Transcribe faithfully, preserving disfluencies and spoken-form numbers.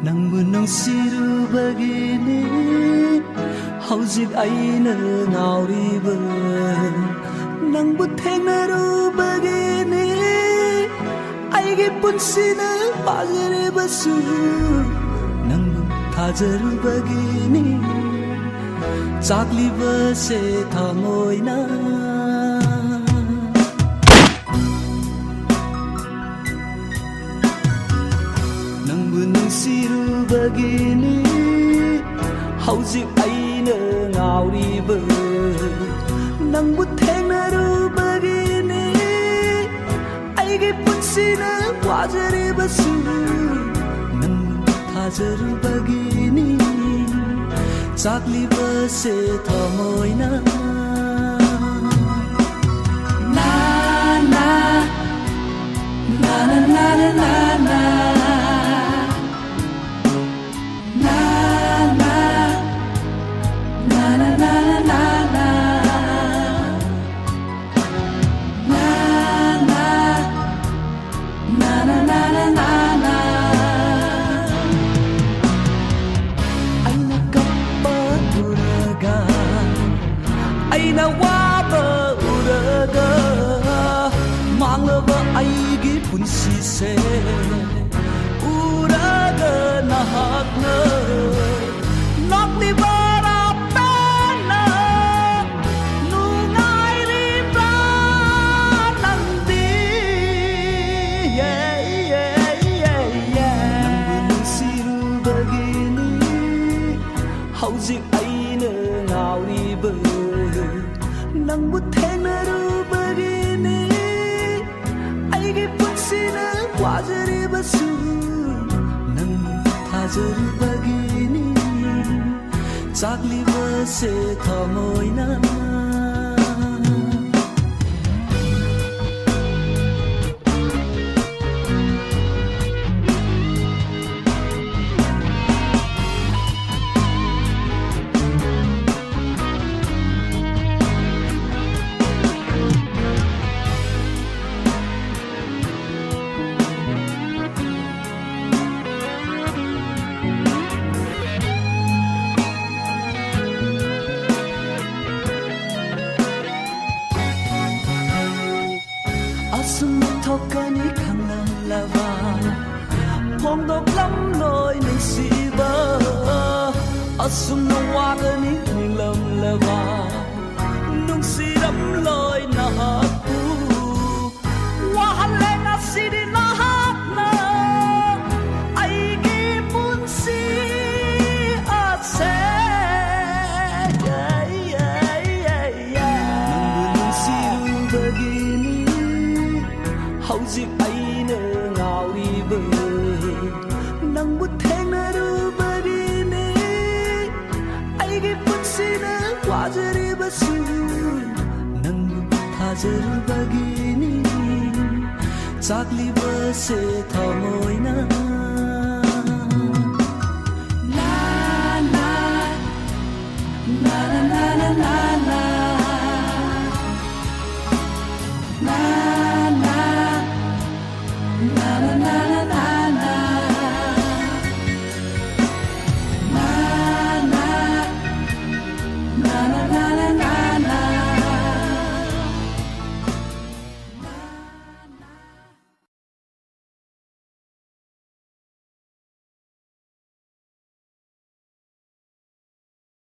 ꯅꯪꯕꯨ ꯅꯨꯡꯁꯤꯔꯨꯕꯒꯤꯅꯤ ꯍꯧꯖꯤꯛ ꯑꯩꯅ ꯉꯥꯎꯔꯤꯕ, ꯅꯪꯕꯨ ꯊꯦꯡꯅꯔꯨꯕꯒꯤꯅꯤ ꯑꯩꯒꯤ ꯄꯨꯟꯁꯤꯅ ꯄꯥꯖꯔꯤꯕꯁꯨ, ꯅꯪꯕꯨ ꯊꯥꯖꯔꯨꯕꯒꯤꯅꯤ ꯆꯥꯛꯂꯤꯕꯁꯦ ꯊꯃꯣꯏꯅ꯫ ꯅꯪꯕꯨ ꯅꯨꯡꯁꯤꯔꯨꯕꯒꯤꯅꯤ ꯍꯧꯖꯤꯛ ꯑꯩꯅ ꯉꯥꯎꯔꯤꯕ, ꯅꯪꯕꯨ ꯊꯦꯡꯅꯔꯨꯕꯒꯤꯅꯤ ꯑꯩꯒꯤ ꯄꯨꯟꯁꯤꯅ ꯋꯥꯖꯔꯤꯕꯁꯨ, ꯅꯪꯕꯨ ꯊꯥꯖꯔꯨꯕꯒꯤꯅꯤ ꯆꯥꯛꯂꯤꯕꯁꯦ ꯊꯃꯣꯏꯅ꯫ ꯅꯥ, ꯅꯥ, ꯅꯥ, ꯅꯥ꯫ ꯅꯥ, ꯅꯥ, ꯅꯥ꯫ ꯅꯥ, ꯅꯥ, ꯅꯥ꯫ ꯅꯥ, ꯅꯥ, ꯅꯥ꯫ ꯑꯩꯅ ꯀꯞꯄ ꯎꯔꯒ, ꯑꯩꯅ ꯋꯥꯕ ꯎꯔꯒ, ꯃꯥꯡꯂꯕ ꯑꯩꯒꯤ ꯄꯨꯟꯁꯤꯁꯦ ꯎꯔꯒ ꯅꯍꯥꯛꯅ ꯅꯣꯛꯂꯤꯕꯔꯥ ꯄꯦꯟꯅ ꯅꯨꯡꯉꯥꯏꯔꯤꯕ꯭ꯔꯥ ꯅꯪꯗꯤ? Yeah, yeah, yeah, yeah. ꯅꯪꯕꯨ ꯅꯨꯡꯁꯤꯔꯨꯕꯒꯤꯅꯤ ꯍꯧꯖꯤꯛ ꯑꯩꯅ ꯉꯥꯎꯔꯤꯕ, ꯅꯪꯕꯨ ꯊꯦꯡꯅꯔꯨꯕꯒꯤꯅꯤ ꯑꯩꯒꯤ ꯄꯨꯟꯁꯤꯅ ꯋꯥꯖꯔꯤꯕꯁꯨ, ꯅꯪꯕꯨ ꯊꯥꯖꯔꯨꯕꯒꯤꯅꯤ ꯆꯥꯛꯂꯤꯕꯁꯦ ꯊꯃꯣꯏꯅ꯫ ꯑꯁꯨꯝꯅ ꯋꯥꯒꯅꯤ ꯅꯤꯡꯂꯝꯂꯕ, ꯅꯨꯡꯁꯤꯔꯝꯂꯣꯏ ꯅꯍꯥꯛꯄꯨ꯫ ꯋꯥꯍꯜꯂꯦ ꯉꯁꯤꯗꯤ ꯅꯍꯥꯛꯅ ꯑꯩꯒꯤ ꯄꯨꯟꯁꯤ ꯑꯁꯦ꯫ ꯅꯪꯕꯨ ꯅꯨꯡꯁꯤꯔꯨꯕꯒꯤꯅꯤ ꯍꯧꯖꯤꯛ ꯑꯩꯅ ꯉꯥꯎꯔꯤꯕ꯫ ꯅꯪꯕꯨ ꯊꯦꯡꯅꯔꯨꯕꯒꯤꯅꯤ ꯑꯩꯒꯤ ꯄꯨꯟꯁꯤꯅ ꯋꯥꯖꯔꯤꯕꯁꯨ꯫ ꯅꯪꯕꯨ ꯊꯥꯖꯔꯨꯕꯒꯤꯅꯤ ꯆꯥꯛꯂꯤꯕꯁꯦ ꯊꯃꯣꯏꯅ꯫